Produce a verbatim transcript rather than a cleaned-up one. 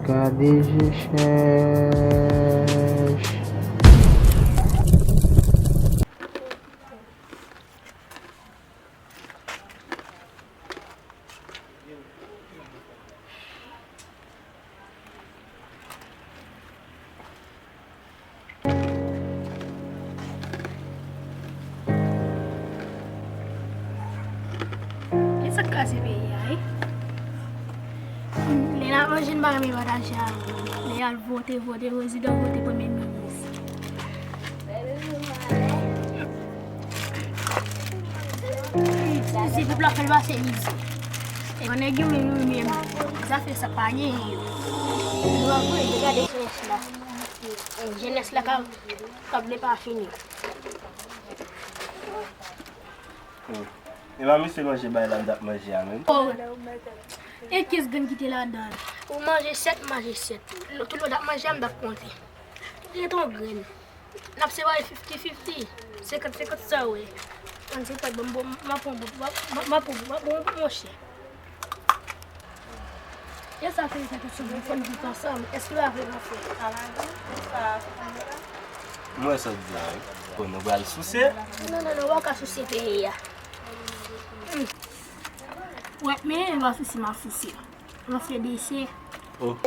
Gade je chèch. E sa k kase peyi a, wi. Lè n ap manje, n pa renmen pataje a moun. Lè y al vote, vote prezidan, vote premye minis. Mizè, pèp la fè l pase mizè. E nèg yo menm, yo menm, zafè sa pa genyen yo. Nou ap gade jenès la. Jenès la k ap, k ap depafini. Hmm. E pa misye manje bay la m t ap manje a menm? Oh. E kiyès grenn ki te ladan l? Ou manje sèt, m manje sèt. Tout lòt ap manje a, m t ap konte. Tout gen ton grenn. N ap separe fifti fifti. Senkant senkant sa w wè. Ann se pa bon, bon, m ap pran bon, m ap, m ap pran bon, m ap pran bon, monchè. E sa fè sa kesyon, fò n viv ansanm. Èske w avè w, frè? Mwen sa w di la, wi. Bon, nou pral souse. Non, non, non, w pa ka souse peyi a. Hmm. Wè, men lè w souse, m ap souse. Mwen fè desè. Oh.